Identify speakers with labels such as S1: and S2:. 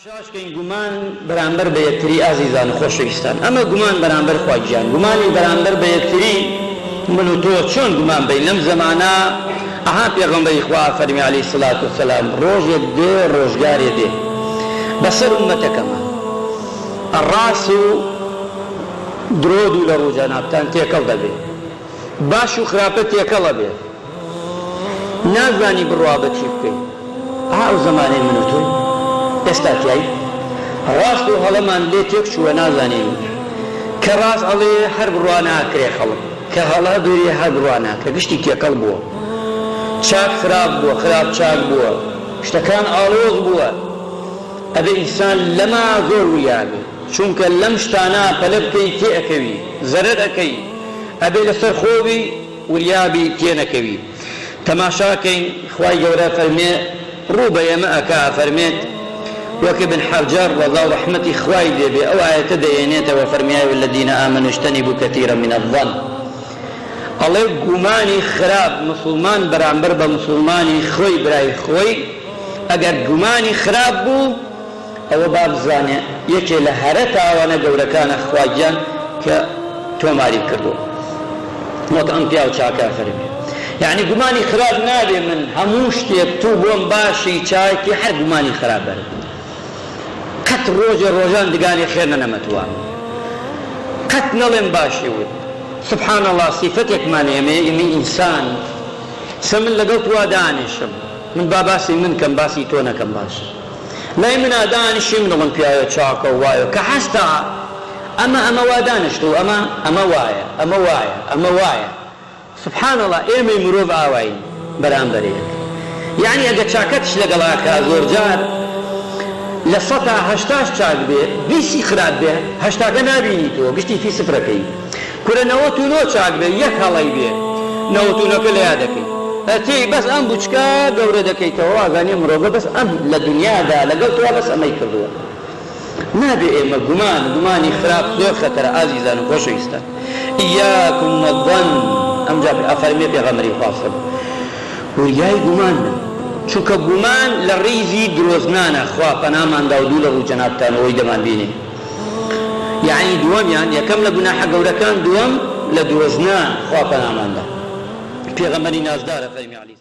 S1: شاشکەین گومان بەرامبەر بە یەکتری ئازیزان و خۆشەویستان ئەمە گومان بەرامبەر خوا گیان گومانی بەرامبەر بە یەکتری من و تۆ چۆن گومان بەین لەم زەمانە ئەها پێغەمبەری خوا ئەفەرمی علیە سڵات و سلام ڕۆژێک دێ ڕۆژگارێ دێ بەسەر ئوممەتەکەما ڕاس و درۆ دوو لە ڕوو جەنابتان تێکەڵ دەبێ باش و خراپە تێکەڵ ئەبێ نازانی بڕوا بە چی بکەی ئا ئەو زەمانەی من و تۆی ئێستا تیای ڕاست و هەڵەمان لێ تێک چووە نازانین کە ڕاست ئەڵێ هەر بڕوا ناکرێ خەڵک کە هەڵە بێ هەر بڕوا ناکرێ گشتی تێکەڵ بووە چاک خراپ بووە خراپ چاک بووە شتەکان ئاڵۆز بووە ئەبێ ئینسان لەما زۆر وریا بێ چونکە لەم شتانە پەلە بکەی تێ ئەکەوی زەرەر ئەکەی ئەبێ لەسەر خۆ بی وریا بی تێ نەکەوی تەماشا کەین خوای گەورە فەرمێ ڕوو بە ئێمە ئەکا ئەفەرمێت وەک ابن حجر ڕەزا و ڕەحمەتی خوای لێ بێ ئەو ئایەتە دەیەنێتەوە فەرمیای والذین آمنوا اجتنبوا کثیرا من الظن ئەڵێ گومانی خراپ موسڵمان بەرامبەر بە موسڵمانی خۆی برای خۆی ئەگەر گومانی خراپ بوو ئەوە با بزانێ یەکێ لە هەرە تاوانە گەورەکانە خوا گیان کە تۆماری کردوە وەک ئەم پیاو چاکە ئەفەرموێ یەعنی گومانی خراپ نابێ من هەموو شتێک تو بۆم باشی چاکی هەر گومانی خراپ بەرم قەت ڕۆژێ ڕۆژان دگانی خێر نەنەمەتوە قەت نەڵێم باشی وت سبحان اللە سیفەتێکمان ئێمەیە ئێمەی ئینسان سە من لەگەڵ توا دانیشم من با باسی من کەم باسی تۆ نەکەم باشە لای منا دانیشی من دەڵێم پیاوێ چاکە و وایە کە هەستا ئەمە ئەمە وا دانیشتوو ئەمە ئەمە وایە ئەمە وایە ئەمە وایە سبحان اللە ئێمەی مرۆڤ ئاواین بەرامبەر یەک یەعنی ئەگەر چاکەتش لەگەڵا کا زۆرجار لە سەتا هەشتاش چاک بێ بیستی خراپ بێ هەشتاکە نابینی تۆ گشتی فی سفرەکەی کورە 99 چاک بێ یەک هەڵەی بێ نەوەت و نۆکە لە یادەکەی ئەتێی بەس ئەم بوچکە گەورە دەکەیتەوە وازانی مرۆڤە بەس ئەم لە دونیادا لەگەڵ تۆ بەس ئەمەی کردووە نابێ ئێمە گومان گومانی خراپ زۆر خەتەرە ئازیزان و خۆشەویستان ایاکم والظن ئەمجا ئەفەرمێ پێغەمبەری خوا صل وریای گومان بن چونکە گومان لە ڕیزی درۆزنانە خوا پەنامان دا و دوو لە ڕوو جەنابتانەوەی دەمان بینێ یەعنی دووەمیان یەکەم لە گوناحە گەورەکان دووەم لە درۆزنان خوا پەنامان دا پێغەمبەری نازدار ئەفەرمی علیە.